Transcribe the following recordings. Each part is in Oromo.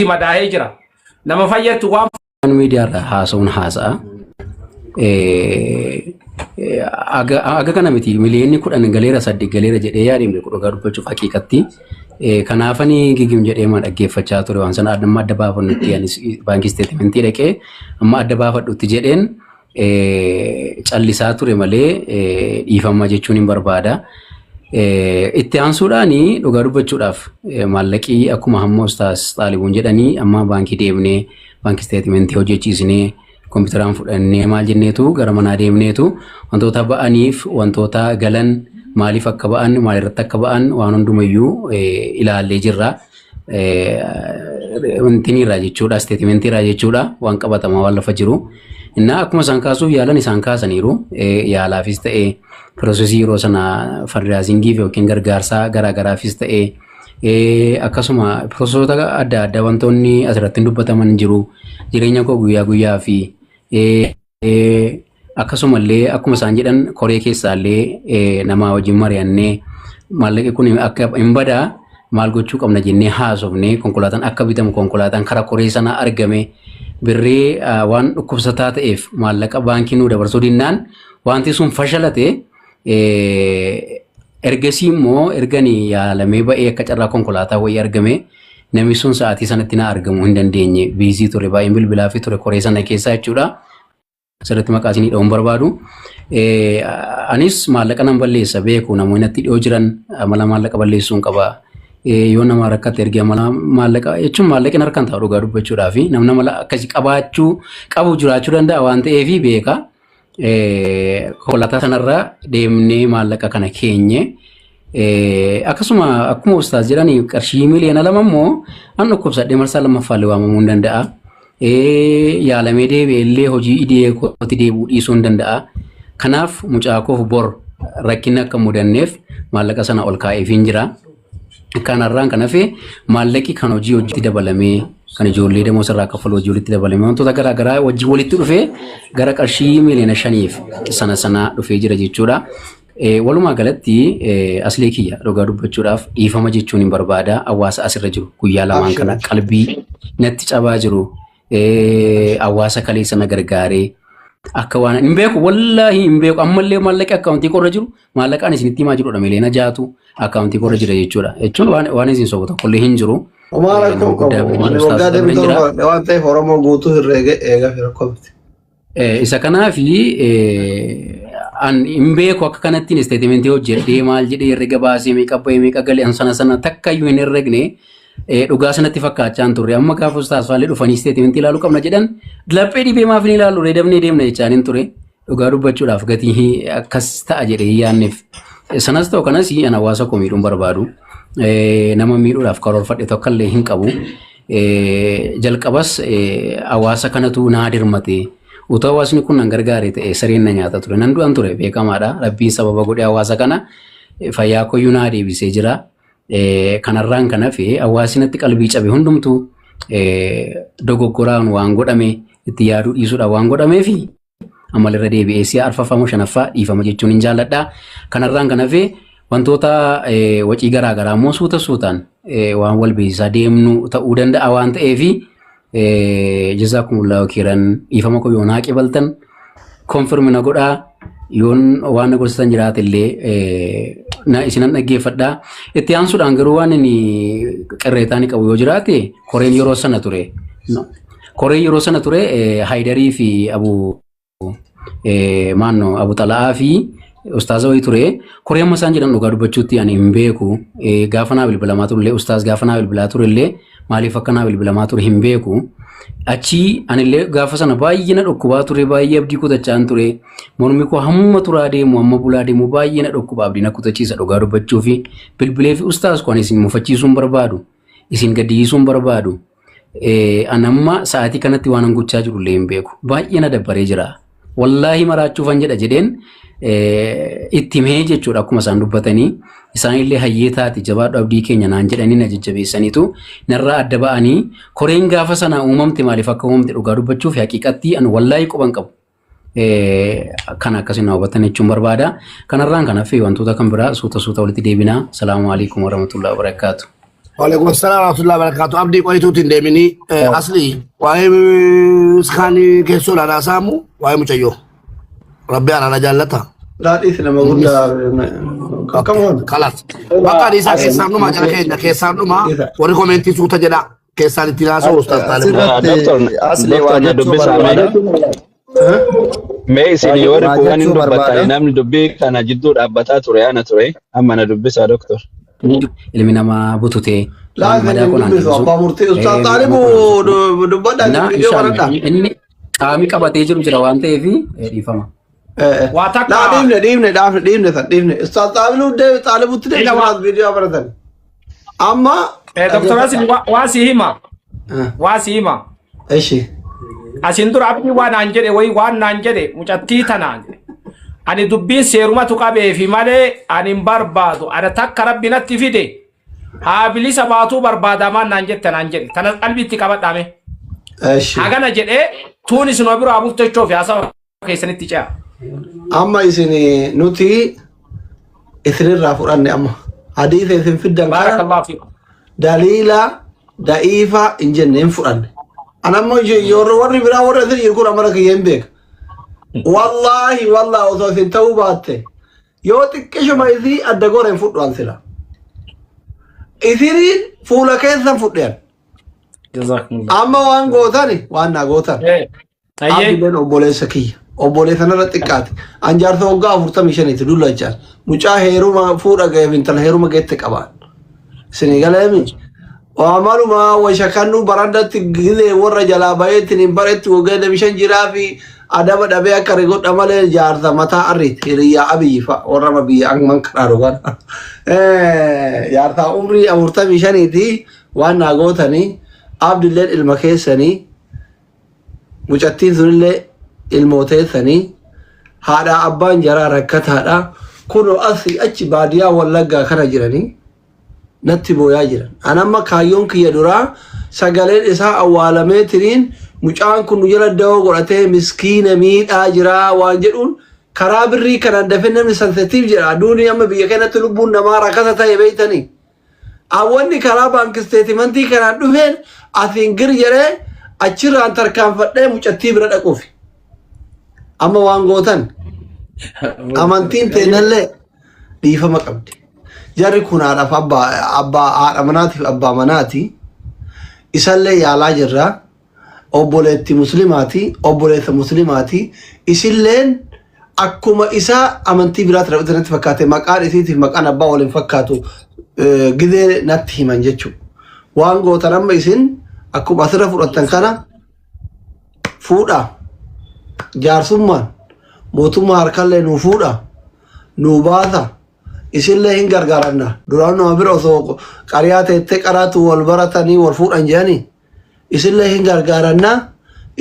Madaa'ee jira. Nama fayyattu waan miidiyaa irraa haasa'uun haasa'a. Aga kana miti, miliyoonni 10 galeera, 8 galeera jedhee yaadeen beeku dhugaa dubbachuuf haqiiqatti. Kanaafani gigim jedhee ma dhaggeeffachaa ture waan sana. Amma adda baafannutti, anis baankii statementii dhaqee amma adda baafadhutti jedheen callisaa ture malee dhiifama jechuun hin barbaada. Itti aansuudhaan dhugaa dubbachuudhaaf maallaqii akkuma hamma ustaas Xaalibuun jedhanii amma baankii deemnee baankii statementii hojjechiisnee kompiitaraan fudhannee maal jenneetu gara manaa deemneetu wantoota ba'aniif wantoota galan, maaliif akka ba'an, maalirratti akka ba'an waan hundumayyuu ilaallee jirra. Wantiniirraa jechuudha, statementiirraa jechuudha, waan qabatamaa waan lafa jiru. Innaa akkuma isaan kaasuuf yaalan isaan kaasaniiru, yaalaafis ta'ee, processii yeroo sana fundraisingiif yookiin gargaarsaa garaagaraafis ta'ee, akkasuma processoota adda addaa wantoonni asirratti hin dubbataman jiru, jireenya koo guyyaa guyyaa fi akkasumallee akkuma isaan jedhan koree keessaallee nama wajjin mari'annee maallaqi kun akka hin badaa maal gochuu qabna jennee haasofnee konkolaataan akka bitamu, konkolaataan kara koree sanaa argame, birrii waan dhukkubsataa ta'eef maallaqa baankii nuu dabarsuu dinnaan wanti sun fashalate. Ergasii immoo ergani yaalamee ba'ee akka carraa konkolaataa wayii argame, namni sun sa'aatii sanatti na argamuu hin dandeenye, busy ture baay'een, bilbilaa fi ture koree sana keessaa jechuudha. Asirratti maqaa isinii dha'uun barbaadu. Anis maallaqa nan balleessa beeku, namoonni natti dhiyoo jiran amala maallaqa balleessuun qaba. Yoo nama rakkate ergee amala maallaqa jechuun maallaqni harkaan taa'u dhugaa dubbachuudhaa fi namni amala akkasii qabaachuu qabu jiraachuu danda'a waan ta'eef beeka. Konkolaataa sanarra deemnee maallaqa kana keenye. Akkasuma akkuma ustaas jedhanii qarshii miliyoona 2 immoo an dhukkubsadhee marsaa lammaffaallee waamamuu hin danda'a. Yaalamee deebi'ee illee hojii idilee kootti deebi'uu dhiisuu hin danda'a. Kanaaf mucaa koof bor rakkinni akka hin mudanneef maallaqa sana ol kaa'eefiin jira. Kanarraan kan hafe maallaqi kan hojii hojiitti dabalamee, kan ijoollee demoo sirraa kaffalu hojii walitti dabalamee, wantoota garaa garaa wajjin walitti dhufee gara qarshii miliyoona 5f sana sana dhufee jira jechuudha. Walumaa galatti aslee kiyya dhugaa dubbachuudhaaf dhiifama jechuun hin barbaada, hawaasa asirra jiru guyyaa lamaan kana qalbii natti cabaa jiru, hawaasa kaleessa na gargaaree akka waan hin beeku, wallaahi hin beeku. Ammallee maallaqi akkaawuntii korra jiru, maallaqaan isinitti himaa jirudha, miliyoona 6tu akkaawuntii korra jira jechuudha. Jechuun waan isin sobu tokkollee hin jiru. Homaa Nama rakkoo guddaa qabu. bira Ani jira, waggaa ustaasota bira deemtu jira. torba waan ta'eef Oromoo guutuu herreega eegaa fi rakkoo miti. Isa kanaafi an hin beeku akka kanattiin statementii hojjedhee maal jedhee herrega baasee meeqa bahee meeqa galee an sana sana takka iyyuu hin herregne, dhugaa sanatti fakkaachaa hin turre. Amma gaafa ustaas faallee dhufanii statementii ilaaluu qabna jedhan, laphee dhibee maaf hin ilaallu ree, dafnee deemna jechaan hin ture. Dhugaa dubbachuudhaaf gatii akkas ta'a jedhee hin yaadneef. Sanas ta'u kanas an hawaasa koo miidhuun barbaadu. Nama miidhuudhaaf karoorfadhe tokkollee hin qabu. Jalqabas hawaasa kanatu naa dirmate. Utuu hawaasni kun nan gargaare ta'e sareen na nyaata ture. Nan du'an ture, beekamaadha. Rabbiin sababa godhee hawaasa kana fayyaa koyyuu naa deebisee jira. Kanarraan kan hafe hawaasni natti qalbii cabe hundumtuu dogoggoraan waan godhame, itti yaaduu dhiisuudhaan waan godhameefi ammalirra deebi'ee si'a arfaffaa moo shanaffaa dhiifama jechuun hin jaalladha. Kanarraan kan hafe wantoota wacii garaa garaa immoo suuta suutaan waan wal beeksisaa deemnu ta'uu danda'a waan ta'eefi jazaakumullahu khairan, dhiifama koo yoo naa qibaltan confirm na godhaa, yoon waan na gorsitan jiraate illee na isinan dhaggeeffadhaa. Itti aansuudhaan garuu waan inni qirreetaa ni qabu yoo jiraate koreen yeroo sana ture. Koreen yeroo sana ture Haayidarii fi Abu maanno Abu Xala'aa fi ustaaza wayii ture. Koree amma isaan jedhan dhugaa dubbachuutti ani hin beeku. Gaafa naa bilbilamaa turellee, ustaaz gaafa naa bilbilaa turellee maaliif akka naa bilbilamaa ture hin beeku. Achii anillee gaafa sana baay'ee na dhukkubaa ture, baay'ee abdii kutachaan ture. Mormi koo hamma turaa deemu, hamma bulaa deemu baay'ee na dhukkuba, abdii na kutachiisa dhugaa dubbachuu fi bilbilee fi ustaaz koo ani isin mufachiisuu hin barbaadu. Isin gaddisiisuu hin barbaadu. An amma sa'aatii kanatti waan an gochaa jiru illee hin beeku. Baay'ee na dabbaree jira. Wallaahi maraachuufan jedha jedheen itti himee jechuudha akkuma isaan dubbatanii. Isaan illee hayyee taate, jabaadhu, abdii keenya naan jedhanii na jajjabeessaniitu narraa adda ba'anii. Koreen gaafa sana uumamte maaliif akka uumamte dhugaa dubbachuuf haqiiqatti an wallaahi quban qabu. Kan akkasiin na hubatan jechuun barbaada. Kanarraan kan hafe wantoota kan biraa suuta suuta walitti deebinaa. Salaamu alaikum warahmatullahi wabarakaatu. Waalaikum salaam warahmatullahi wabarakatuh. Abdii qoyituutti hin deeminii. Asli waa'ee iskaanii keessoo ilaalaa saamu waa'ee mucayyoo. Rabbi araara jaallata. Daadhiis nama guddaa. Akkam oolu? Kalas. Bakka dhiisaa keessaan dhumaa jala keenya keessaan dhumaa warri komeentii suuta jedha keessaan ittiin haasa'u ustaas Taalib. Doctor, Asirratti asli waa doctor na jechuu dubbisaa mee. barbaada. Mee isin Waa warri kuuwwan hin jechuu dubbattani barbaada. namni dubbii kana jidduu dhaabbataa ture ana ture amma na dubbisaa doctor. Ilmi namaa bututee Laa waan isin madaa hin qonaan dubbisu deebisu. abbaa murtii ustaas Miidhama Xaalibu qonaan deebisu. dubbadhaa Na viidiyoo inshallah baradhaa. inni qaamni qabatee jiru jira waan ta'eef dhiifama. Waa takka Laa dhiifne dhiifne dhaafne dhiifne san dhiifne ustaas Xaalibu deebi Xaalibutti deebi Ila waa kanaas viidiyoo baratan. Amma Dr. Asin waa si hima. Waa si hima. Ishi. Asin dura abdii waa naan jedhe wayii waan naan jedhe mucattii tanaan jedhe. Ani dubbiin seerumatu qabeefi malee ani hin barbaadu. Ana takka rabbi natti fide. Haa bilisa baatuu barbaadamaan naan jette naan jedhe. Tana qalbiitti qabadhaame. Ishi. Hagana jedhee tuun isinuma biraa bultechoo fi haasawa keessanitti ce'a. Amma isin nuti isinirraa fudhanne amma hadiisa isin fiddan kana Baarakallahu fiikum. daliila da'iifa hin jenne hin fudhanne. An ammoo yeroo warri biraa warra isin jiru kun amala kiyya hin beeka. Wallaahi wallaahi osoo isin ta'uu baatte yoo xiqqishuma isii adda goora hin fudhu an sila. Isiniin fuula keessan fudhe an. Jazakumullah. Amma waan gootani waan naa gootan. Ayyee. Abdileen obboleessa kiyya. Obboleessa narra xiqqaate. An jaarsa waggaa 45ti dullachaan. Mucaa heeruma fuudha ga'eef intala heeruma geette qabaan. Isinii galeemi. Amaluma washakannu barandatti gizee warra jalaa baheetiin hin baretti waggaa bishan jiraa fi adaba dhabee akka rigodha malee jaarsa mataa arriiti. Hiriyyaa abiyyi fa'a warra biyya amman karaa dhugan. Jaarsa umrii 45ti waan naa gootanii abdilleen ilma keessanii mucattiin sunillee ilmoo teessanii haadhaa abbaan jaraa rakkataadha. Kunoo asii achi baadiyyaa wallaggaa kana jiranii natti booyaa jiran. An amma kaayyoon kiyya duraa sagaleen isaa awwaalamee tiriin mucaan kun nu jala dawoo godhatee miskiina miidhaa jiraa waan jedhuun karaa birrii kanaan dafee namni sensitiif jedha. Aduuni amma biyya kanatti lubbuun namaa rakkata ta'e beektanii. Awwanni karaa baanki isteetimentii kanaan dhufeen asiin gir jedhee achirraan tarkaanfadhee mucattii bira dhaquufi. Amma waan gootan amantiin teennallee dhiifama qabdi. Jarri kun haadhaaf abbaa abbaa haadha manaatiif abbaa manaati. Isallee yaalaa jirra. Obboleetti muslimaati. Obboleessa muslimaati. Isilleen akkuma isaa amantii biraatti raawwate natti fakkaate maqaan isiitiif maqaan abbaa waliin fakkaatu gizee natti himan jechuudha. Waan gootan amma isin akkuma asirra fudhattan kana fuudha jaarsummaan mootummaa harkallee nuu fuudha nuu baasa isinlee hin gargaaranna duraan nama bira osoo qariyaa teettee qaraatu wal baratanii wal fuudhan jedhanii isinlee hin gargaaranna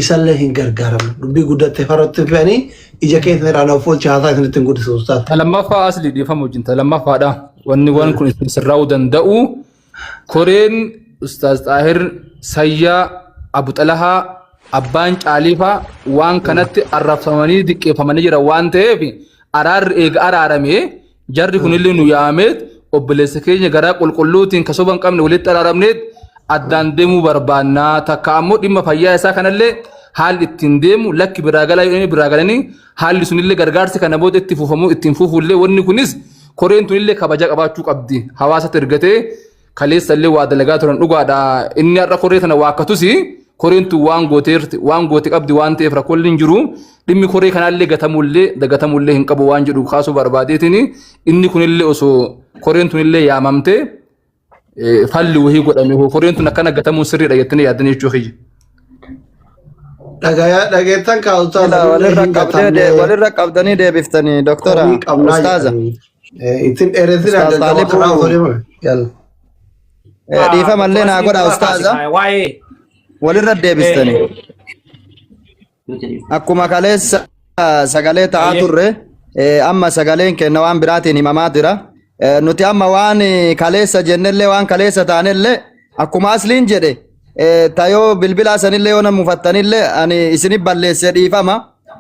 isallee hin gargaaranna dubbii guddatte farratti fe'anii ija keessa irraa na folcha haasaa isinitti hin guddisu ustaas. Ta lammaffaa asli dhiifama wajjin ta lammaffaadha. Wanni waan kun isin sirraa'uu danda'u koreen Ustaaz Xaahir Sayyaa Abu Xalahaa Abbaan Caaliifaa waan kanatti arrabsamanii diqqeeffamanii jiran waan ta'eef araarri eega araaramee jarri kunillee nu yaameet obboleessa keenya garaa qulqulluutiin ka soba hin qabne walitti araaramneet addaan deemuu barbaannaa takka ammoo dhimma fayyaa isaa kanallee haalli ittiin deemu lakki biraa galaa yoo inni biraa galanii haalli sunillee gargaarsi kana booda itti fufamuu ittiin fufuullee wanni kunis koreen tunillee kabaja qabaachuu qabdi hawaasatti ergatee kaleessa illee waa dalagaa turan dhugaadha inni har'a koree tana waakkatus koreen tun waan gooteerti waan goote qabdi waan ta'eef rakkoon hin jiru dhimmi koree kanaallee gatamullee dagatamullee hin qabu waan jedhu kaasuu barbaadeetiin inni kunillee osoo koreen tunillee yaamamte falli wahii godhame koreen tun akkana gatamuun sirriidha jettanii yaaddanii jechuu kiyya. Dhagaya dhageettan kaa ustaas Ila nullee walirra hin qabdee gatamne walirra qabdanii deebiftanii doktora komii qabnaa ustaaza. jedhanii. Ittiin dheeressinaa Ustaaz gaggaba karaa Xaalibu osoo deemame. Yalla. Dhiifama illee Dr. naa Asin godha dura ustaaza. kaasisa. Waa'ee Walirra deebistanii. Akkuma kaleessa sagalee ta'aa Ayyee. turre amma sagaleen kenna waan biraatiin himamaa jira. Nuti amma waan kaleessa jennellee waan kaleessa taanellee akkuma asliin jedhe tayoo bilbilaa sanillee yoo na mufattanillee ani isinif balleesse dhiifama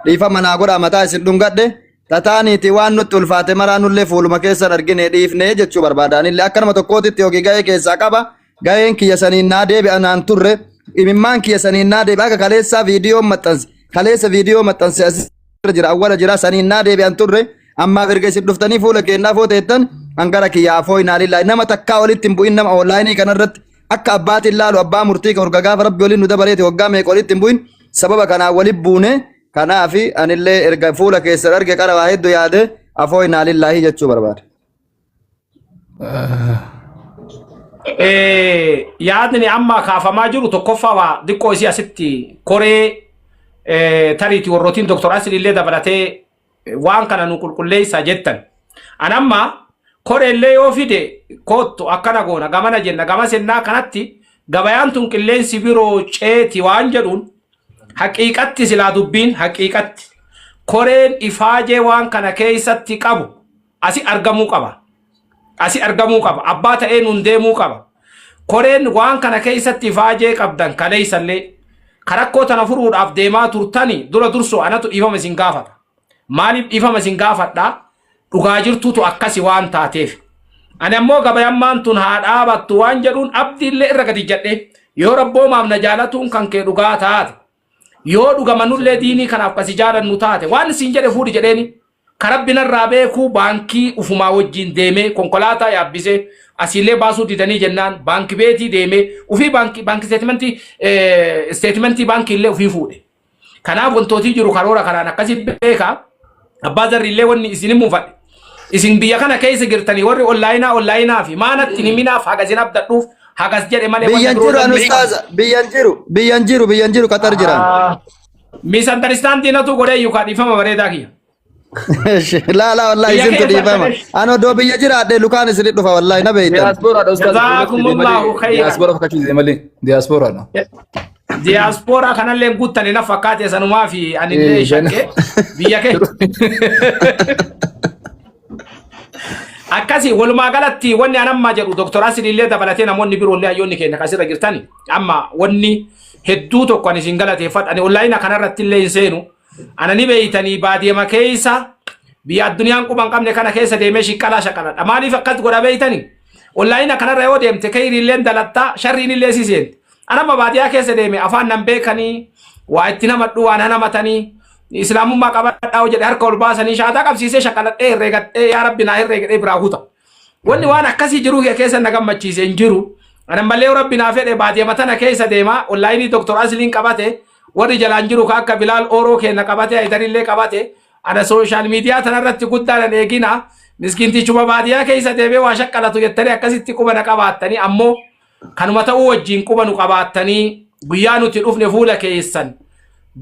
dhiifama naa godhaa mataa isin dhungadhe tataaniiti waan nutti ulfaate maraa nullee fuuluma keessan argine dhiifne jechuu barbaada. Anillee akka nama tokkootitti yookiin ga'ee keessaa qaba. Gaheen kiyya saniin naa deebi'a naan turre. Imimmaan kiyya saniin naa deebi'a. Akka kaleessaa viidiyoo maxxanse. Kaleessa viidiyoo maxxanse asirra jira awwala jira saniin naa deebi'an turre. Ammaaf erga isin dhuftanii fuula keennaa foo teettan hangara kiyya afoo inaa lillaahi nama takkaa walitti hin bu'in nama onlaayinii kanarratti akka abbaatiin laalu abbaa murtii kan urga gaafa rabbi waliin nu dabareeti waggaa meeqa walitti hin bu'in sababa kanaan walitti buune. Kanaafi anillee erga fuula keessan arge qara waa hedduu yaade afoo inaa lillaahi jechuu barbaada. Yaadni amma kaafamaa jiru tokkoffaa waa xiqqoo isii asitti koree tariiti warrootiin Dr. Asil illee dabalatee waan kana nu qulqulleessaa jettan. An amma koreellee yoo fide koottu akkana goona gamana jenna gama sennaa kanatti gabayaan tun qilleensi biroo ceeti waan jedhuun haqiiqatti silaa dubbiin haqiiqatti koreen ifaajee waan kana keessatti qabu asi argamuu qaba. Asi argamuu qaba. Abbaa ta'ee nuun deemuu qaba. Koreen waan kana keessatti ifaajee qabdan kaleessallee karakkoo tana furuudhaaf deemaa turtani dura dursoo anatu dhiifama isin gaafata. Maaliif dhiifama isin gaafadha? Dhugaa jirtuutu akkasi waan taateef. Ani ammoo gabayammaan tun haa dhaabattu waan jedhuun abdiillee irra gadi jedhe yoo rabboomaaf na jaalatuun kan kee dhugaa taate. Yoo dhugamanullee diinii kanaaf kasi jaalannu taate waan isin jedhe fuudhi jedheeni. Karabbi narraa beekuu baankii ufumaa wajjin deemee konkolaataa yaabbisee asiillee baasuu didanii jennaan baankii beetii deemee ufii baankii baankii isteetimentii baankii illee ufii fuudhe. Kanaaf wantootii jiru karoora kanaan akkasi beekaa. Abbaa zarriillee wanni isin muufadhe. Isin biyya kana keessa jirtanii warri onlaayinaa onlaayinaa fi maanatti himinaaf hagas hin abdadhuuf hagas jedhe malee wanna Biyyan biroo jiru an danda'e qabu. ustaaza biyyan jiru biyyan jiru biyyan jiru Qatar jiran. Misunderstanding natu godhee yookaan dhiifama bareedaa kiyya. Laa laa wallahi Biyya isintu keessa dhiifama. akkana. An odoo biyya jiraadhe lukaan isinit dhufa wallahi na beeytan. Diyaaspoora ustaaz Jazaakumullahu khayran. Diyaaspoora fakkaachuu dide malee diyaaspoora. Diyaaspoora kanallee guuttani na fakkaate sanumaa fi anillee shakke biyya kee. Akkasi walumaa galatti wanni an amma jedhu Dr. Asil illee dabalatee namoonni biroollee hayyoonni keenya kasirra jirtani amma wanni hedduu tokko ani isin galateeffadha ani onlaayina kanarratti illee hin seenu ana ni beeytanii baadiyama keessa biyya addunyaan quba hin qabne kana keessa deemee shiqqalaa shaqaladha maaliif akkas godha beeytanii onlaayina kanarra yoo deemte kayriilleen dalattaa sharriin illee si seenti ana amma baadiyaa keessa deeme afaan nan beekanii waa itti namadhu waan hanamatanii islaamummaa qabadhaa hoo jedhe harka ol baasanii shaataa qabsiisee shaqaladhee herreegadhee yaa rabbi naa herreegadhee biraa kuta. Wanni waan akkasii jiruu kee keessa na gammachiise hin jiru. Ana malee yoo rabbi naa fedhe baadiyama tana keessa deema onlaayinii Dr. Asliin qabate warri jalaan jiru ka akka Bilaal Ooroo keenya qabate Hayidarillee qabate ana sooshaal miidiyaa tanarratti guddaan eegina miskiintichuma baadiyaa keessa deemee waa shaqqalatu jettanii akkasitti quba na qabaattanii ammoo kanuma ta'uu wajjin quba nu qabaattanii guyyaa nuti dhufne fuula keessan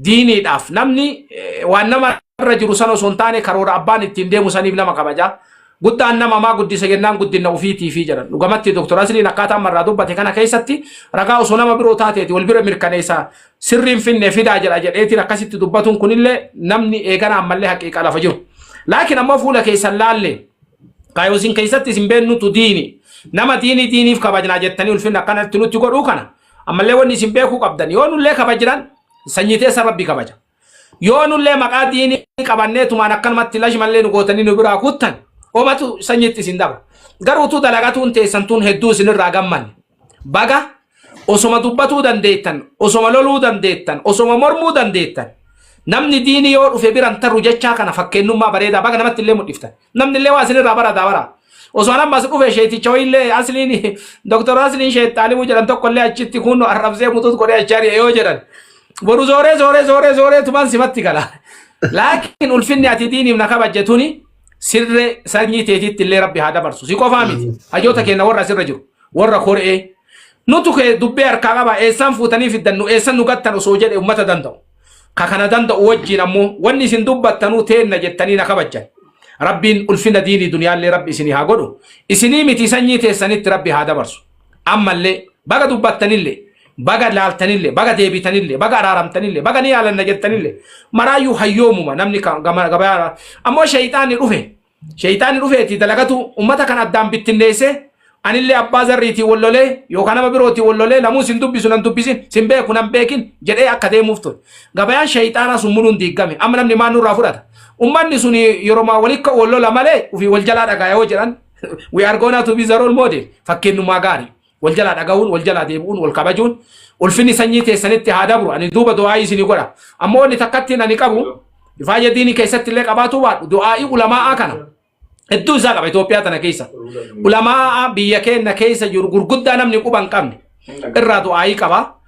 diiniidhaaf namni waan nama irra jiru sana osoo hin taane karoora abbaan ittiin deemu saniif nama kabaja. Guddaan nama maa guddisa jennaan guddina ofiitiifi jedhan. Dhugamatti Dr. Asliin akkaataa ammarraa dubbate kana keessatti ragaa osoo nama biroo taateeti wal bira mirkaneessa sirriin finne fidaa jedha jedheetiin akkasitti dubbatuun kunillee namni eegana ammallee haqiiqa lafa jiru. Laakiin ammoo fuula keessan laalle kaayoo isin keessatti isin beennutu diini. Nama diinii diiniif kabajnaa jettanii ulfinna akkanatti nutti godhuu kana ammallee wanni isin beekuu qabdan yoo nullee kabajnan sanyii teessa rabbi kabaja. Yoo nullee maqaa diinii qabannee tumaan akkanumatti lashmallee nu gootanii nu biraa kuttan omatu sanyitti isin daba. Garuu utuu dalagatuun teessan tun hedduu isinirraa gammanne. Baga osoma dubbatuu dandeettan, osoma loluu dandeettan, osoma mormuu dandeettan. Namni diinii yoo dhufe biran tarru jechaa kana fakkeennummaa bareedaa baga namatti illee mul'iftan. Namni illee waa isinirraa barataa bara. Osoo an ammas dhufe sheeticha wayiillee asliin Dr. Asliin Sheet Xaalibuu jedhan tokko illee achitti kun arrabsee mutuut godhee achi ari'e yoo jedhan. Boru zooree zooree zooree zooree tumaan simatti gala. Laakiin ulfinni ati diiniif na kabajje tuni sirree sanyii teetitti illee rabbi haa dabarsu. Si qofaa miti. Hayyoota keenya warra asirra jiru. Warra koree. Nutu kee dubbee harkaa qaba eessaan fuutanii fiddan nu eessan nu gattan osoo jedhe ummata danda'u. Ka kana danda'u wajjin ammoo wanni isin dubbattanuu teenna jettanii na kabajjan. Rabbiin ulfina diinii duniyaallee rabbi isinii haa godhu. Isinii miti sanyii teessanitti rabbi haa dabarsu. Ammallee baga dubbattanillee baga laaltanillee baga deebitanillee baga araaramtanillee baga ni yaalanna jettanillee maraayyuu hayyoomuma namni gabayaa ammoo shayxaanni dhufe Sheyxaanni dhufeeti dalagatu ummata kan addaan bittinneessee anillee abbaa zarriitiin wal lolee yookaan nama birootiin wal lolee lamuu sin dubbisu nan dubbisin sin beeku nan beekin jedhee akka deemuuf ture. Gabayaan sheyxaanaa sun muluun diiggame. Amma namni maal nurraa fudhata? Ummanni sun yeroo walikka wal lola malee ofii wal jalaa dhagaa yoo jedhan we are gonna to be the role model fakkeenyummaa gaarii. Wal jalaa dhaga'uun, wal jalaa deebi'uun, wal kabajuun ulfinni sanyii teessanitti haa dabru. Ani duuba du'aa'ii isinii godha. Ammoo wanni takkattiin ani qabu ifaayya diinii keessatti illee qabaatuu baadhu du'aa'ii ulamaa'aa kana hedduu isaa qaba Itoophiyaa tana keessa. Ulamaa'aa biyya keenya keessa jiru gurguddaa namni quba hin qabne irraa du'aa'ii qaba.